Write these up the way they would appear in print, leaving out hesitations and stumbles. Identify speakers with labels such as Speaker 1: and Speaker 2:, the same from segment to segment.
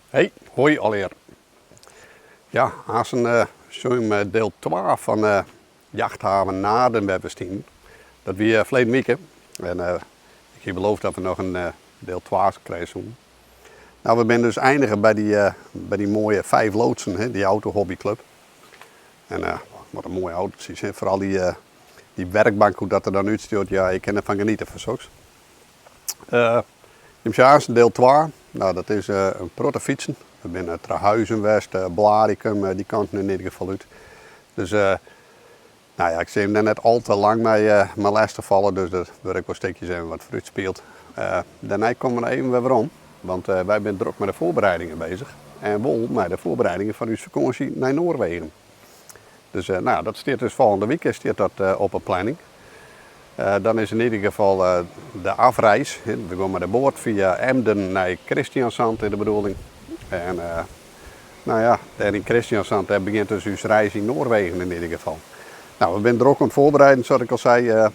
Speaker 1: Hey, hoi allegear. Ja, aansen sjoch jim deel 2 fan Jachthaven Naarden wêr't we stienen. Dat wie ferleden wike en ik hie beloofd dat we noch in deel 2 krije soenen. Nou, we binne dus einige by dy, by dy moaie Vijf Loodsen, hè, dy autohobbyclub. En wat in moaie autootjes, hè. Foaral dy, dy werkbank, hoe dat der dan útsjocht, ja, ik kin derfan geniete fan soks. Jim sjogge aansten deel 2. Nou, dat is in protte fytsen. We binne nei Trahúzen west, Blaricum, dy kanten yn ieder gefal út. Dus nou ja, ik sil jim dêr net al te lang mei, mei lêstich falle, dus der wurde ek wol stikjes even wat foarút spield. Dêrnei komme we even wer werom, want wy binne drok mei de foarbereidingen bezich en wol mei de foarbereidingen fan ús fakânsje nei Noarwegen. Dus nou, dat stiet dus folgjende wike stiet dat op 'e planning. Dan is in ieder gefal de afreis. We gean mei de boat fia Emden nei Kristiansand is de bedoeling. En nou ja, dêr yn Kristiansand dêr begjint dus ús reis yn Noarwegen in ieder gefal. Nou, we binne drok oan it foarbereiden, sa't ik al sei.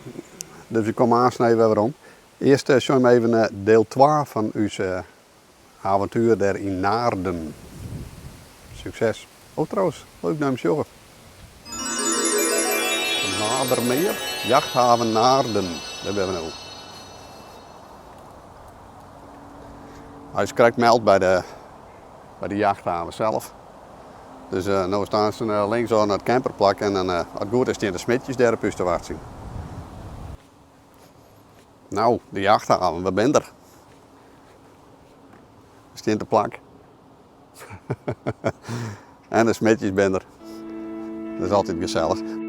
Speaker 1: Dus we komme aansten even wer werom. Earst sjogge we even deel 2 fan ús Avontuer dêr yn Naarden. Sukses. Oh trouwens, leuk nei him sjogge. Naardermeer, jachthaven Naarden, dêr binne we no. Hy is krekt meld by de, by de jachthaven sels. Dus uh, no stean se links oan it camperplak en dan, uh, as it goed is, stean de smitjes dêr op ús te wachtsjen. Nou, de jachthaven, we binne der. We stean te plak. en de smitjes binne der. Dat is altyd gesellich.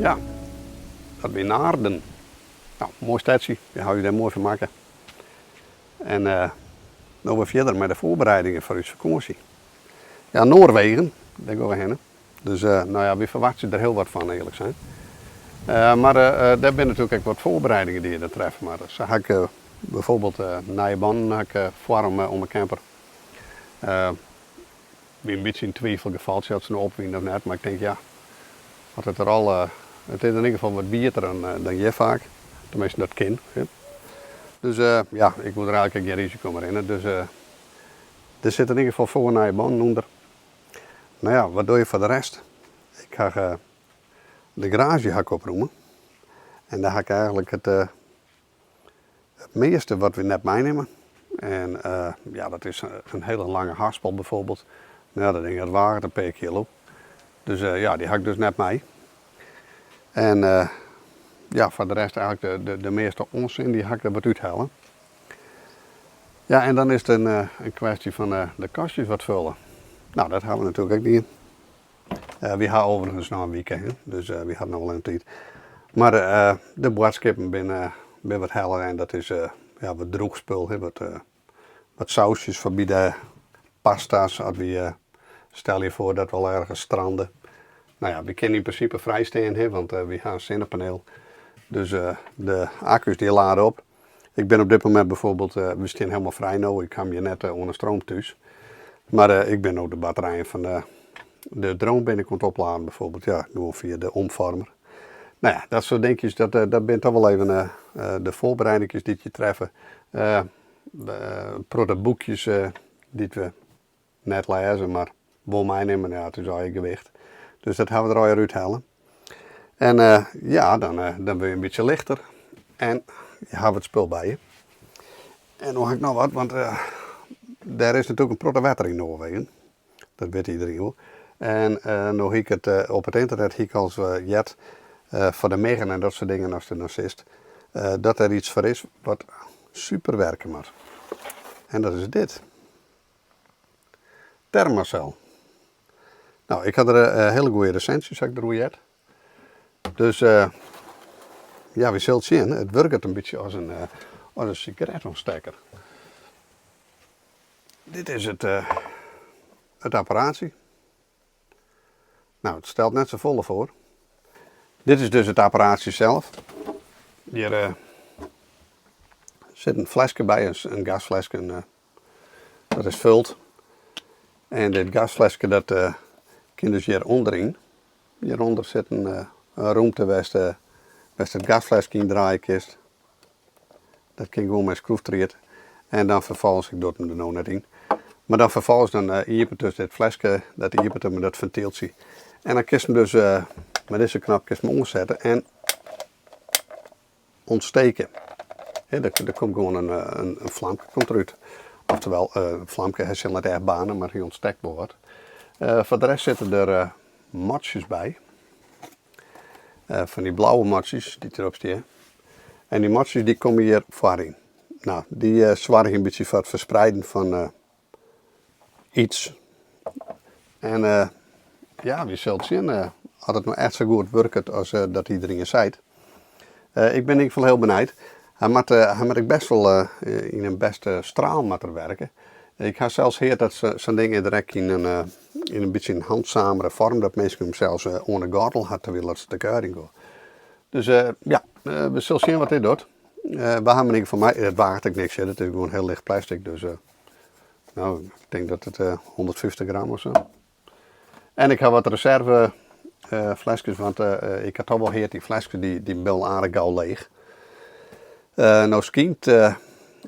Speaker 1: Ja, dat wie Naarden. Nou, moai stedsje, wy hawwe ús dêr moai fermakke. En no wer fierder mei de foarbereidingen foar ús fakânsje. Ja, Noarwegen, dêr gean we hinne. Dus no ja, wy ferwachtsje der hiel wat fan earlik sein. Mar dêr binne natuerlik ek wat foarbereidingen dy't je der treffe moatte. Sa ha ik bijvoorbeeld nije bannen ha ik foar om 'e camper. Wie in bytsje in twifelgefaltsje oft se no op wiene of net, mar ik tink ja, as it der al, it is yn ieder gefal wat wieter dan hjir faak. Tenminsten dat kin. Dus ja, ik woe der eigentlik ek gjin risiko mei rinne. Dus der sitte yn ieder gefal foar nije bannen ûnder. No ja, wat dogge je foar de rest? Ik ha de garaazje ha ik opromme en dêr ha ik eigentlik it it measte wat we net meinimme. En ja, dat is in hiele lange haspel bijvoorbeeld. No ja, dat ding dat waaget in pear kilo. Dus ja, dy ha ik dus net mei. En ja, foar de rest eigentlik de measte onsin dy ha ik der wat úthelle. Ja, en dan is it in kwestje fan de kastjes wat fulle. No, dat ha we natuerlik ek dien. Wy ha overigens noch in wike, dus wy ha noch wol even tiid. Mar de boadskippen binne wat helle en dat is ja, wat drûch spul, wat, wat sausjes foar by de pasta's. As wy, stel je foar dat we al ergens strande. No ja, wy kinne yn prinsipe frij stean, want wy ha in sinnepaneel. Dus de akku's dy lade op. Ik bin op dit momint bijvoorbeeld, we stean helemaal frij no, ik ha him hjir net oan de stroom thús. Mar ik bin no de batterijen fan de drone bin ik oan it opladen bijvoorbeeld, ja, gewoan fia de omvormer. No ja, dat soart dinkjes, dat dat binne toch wol even de foarbereidingjes dy't je treffe. In protte boekjes dy't we net lêze, mar wol meinimme. Ja, it is allegear gewicht. Dus dat ha we der allegear úthelle. En ja, dan dan wurde je in bytsje lichter en je hawwe it spul by je. En no ha ik noch wat, want dêr is natuerlik in protte wetter yn Noarwegen. Dat wit iedereen wol. En no hie ik it op it ynternet hie ik alris heard foar de miggen en dat soart dingen ast der dan sitst, dat der iets foar is wat super werke moat. En dat is dit. Thermacell. No, ik ha der hiele goede resinsjes ha ik deroer heard. Dus ja, wy sille it sjen. It wurket in bytsje as in, as in sigaretontstekker. Dit is it, it apparaatsje. Nou, it stelt net safolle foar. Dit is dus it apparaatsje sels. Hjir uh, sit in fleske by, in gasfleske, uh, dat is fuld. En dit gasfleske dat uh, kin dus hjir ûnderyn. Hjirûnder sit in, in rûmte wêr'tst wêr'tst it gasfleske yn draaie kinst. Dat kin gewoan mei skroeftried. En dan ferfolgens, ik doch him der no net yn, mar dan ferfolgens dan iepent dus dit fleske, dat iepent him dat fentyltsje. En dan kinst him dus mei dizze knop kinst him oansette en ûntsteke. Der komt gewoan in flamke komt derút. Oftewol, in flamke, hy sil net echt baarne, mar hy ûntstekt wol wat. Foar de rest sitte der matsjes by. Fan dy blauwe matsjes dy't derop stean. En dy matsjes dy komme hjir foaryn. No, dy soargje in bytsje foar it ferspreiden fan yts. En ja, wy sille sjen oft it no echt sa goed wurket as dat iderien seit. Ik bin yn ieder gefal hiel benijd. Hy moat, hy moat ek bêst wol yn in bêste straal moat er werke. Ik ha sels heard dat sa'n ding is der ek yn in, yn in bytsje in handzamere foarm, dat minsken him sels oan de gordel ha terwyl dat se te kuierjen gean. Dus ja, we sille sjen wat dit docht. We ha him yn ieder gefal mei. It waacht ek niks, it is gewoan hiel licht plastic, dus no, ik tink dat it 150 gram of sa. En ik ha wat reserve fleskes, want ik ha toch wol heard, dy fleskes dy, dy binne aardich gau leech. No skynt,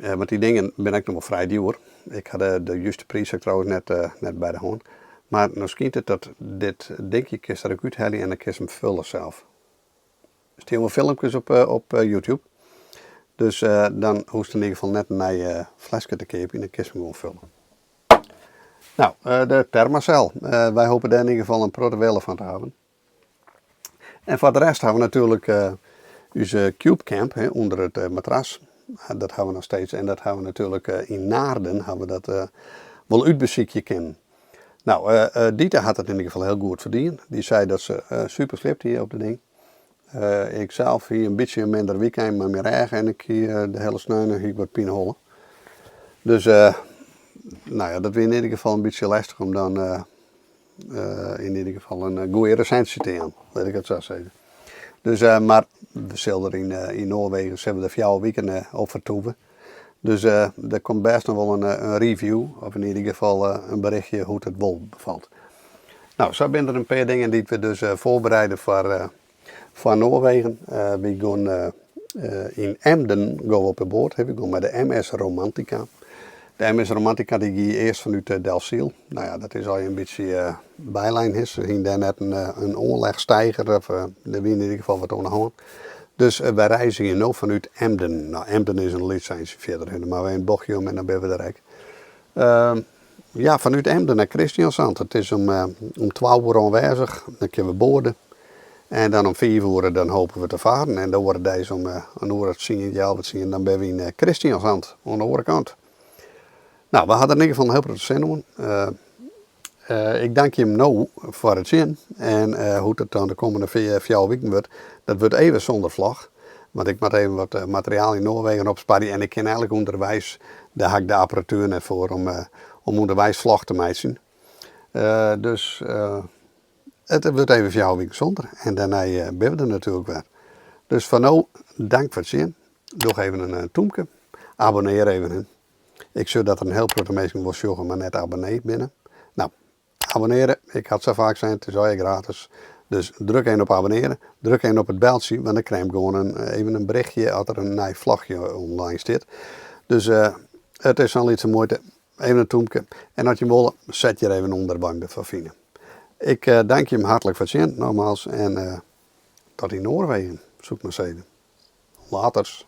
Speaker 1: want dy dingen binne ek noch wol frij djoer. Ik ha de, de juste priis ha ik trouwens net, net by de hân. Mar no skynt it dat dit dinkje kinst der ek úthelje en dan kinst him fulle sels. Der stean wol filmkes op, op YouTube. Dus dan hoechst yn ieder gefal net in nije fleske te keapjen, dan kinst him gewoan fulle. No, de Thermacell. Wy hoopje dêr yn ieder gefal in protte wille fan te hawwen. En foar de rest ha we natuerlik ús Cube Camp ûnder it matras. Dat ha we noch steeds en dat ha we natuerlik yn Naarden ha we dat wol útbesykje kinnen. No, Dita hat it yn ieder gefal hiel goed ferdien. Dy sei dat se super sliept hie op de ding. Ik sels hie in bytsje in minder wykein mei myn rêch en ik hie de hiele sneon hie ik wat pineholle. Dus no ja, dat wie yn ieder gefal in bytsje lestich om dan yn ieder gefal in goede resinsje te jaan, lit ik it sa sizze. Dus mar we sille der yn Noarwegen sille we der fjouwer wiken op fertoeve. Dus der komt bêst noch wol in review of yn ieder gefal in berichtje hoe't it wol befalt. No, sa binne der in pear dingen dy't we dus foarbereide foar, foar Noarwegen. Wy gean yn Emden gean we op de boat. We gean mei de MS Romantica. De MS Romantica dy gie earst fanút Delfsyl. No ja, dat is al in bytsje bylein. Se hiene dêr net in oanlechsteiger of der wie yn ieder gefal wat oan de hân. Dus wy reizgje no fanút Emden. No, Emden is in lyts eintsje fierder hinne, mar wy in bochtje om en dan binne we der ek. Ja, fanút Emden nei Kristiansand. It is om, om twa oere oanwêzich, dan kinne we boarde. En dan om fiif oere dan hoopje we te faren. En de oare deis om in oere of tsien, healwei tsien, dan binne we yn Kristiansand, oan de oare kant. No, we ha der yn ieder gefal in hiel protte sin oan. Ik dank jim no foar it sjen en hoe't it dan de kommende fjouwer wiken wurdt, dat wurdt even sûnder vlog. Want ik moat even wat materiaal yn Noarwegen opsparje en ik kin eigenlik ûnderweis, dêr ha ik de apparatuer net foar om, om ûnderweis vlog te meitsjen. Dus it wurdt even fjouwer wiken sûnder en dêrnei binne we der natuerlik wer. Dus foar no, dank foar it sjen. Doch even in tûmke, abonnear even. Ik sjoch dat der in hiel protte minsken wol sjogge, mar net abonnee binne. No, abonneare, ik ha it sa faak sein, it is allegear gratis. Dus druk even op abonneare, druk even op it beltsje, want dan krij je gewoan in, even in berichtje as der in nij vlogje online stiet. Dus it is sa'n lytse muoite, even in tûmke. En as je wolle, set hjir even ûnder wat je derfan fine. Ik dank jim hartlik foar it sjen, nogmaals, en tot yn Noarwegen, soe ik mar sizze. Laters.